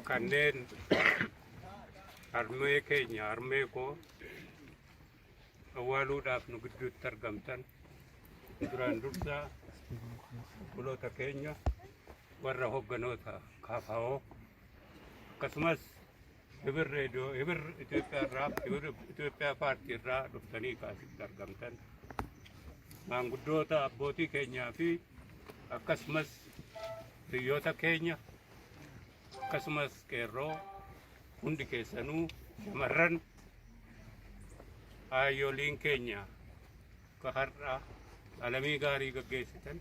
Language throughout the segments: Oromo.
Kanneen harmee keenya harmee koo awwaaluudhaaf nu gidduutti argamtan duraan dursaa obboloota keenya warra hogganoota KFO akkasumas Hibir Reediyoo Hibir Itoophiyaa irraa Hibir Itoophiyaa paartii irraa dhuftanii kaasitti argamtan maanguddoota abbootii keenyaa fi akkasumas hiriyoota keenya akkasumas qeerroo hundi keessanuu shamarran aayyooliin keenya ka har'a alamii gaarii gaggeessitan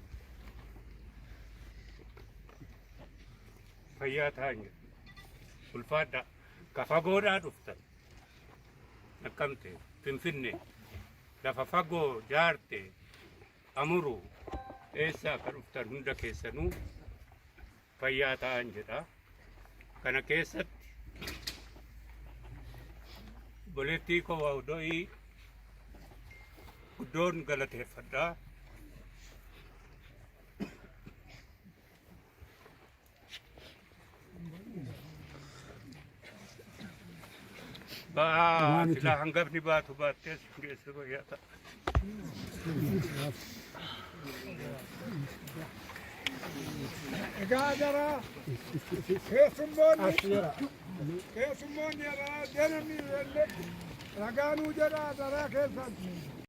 fayyaa ta'an jedhu. Ulfaadha. Ka fagoodhaa dhuftan. Naqqamte, Finfinne, lafa fagoo jaarte, Amuru, eessaa ka dhuftan hunda keessanuu fayyaa ta'an jedha. Kana keessatti obboleettii koo Waawdo'ii guddoon galateeffadha. Ba'aa silaa hangafni baatu baattee as geesse fayyaa ta'a. Egaa jara keessummoonni keessummoonni jara deemanii ragaa nuu jedhaa daraa keessan.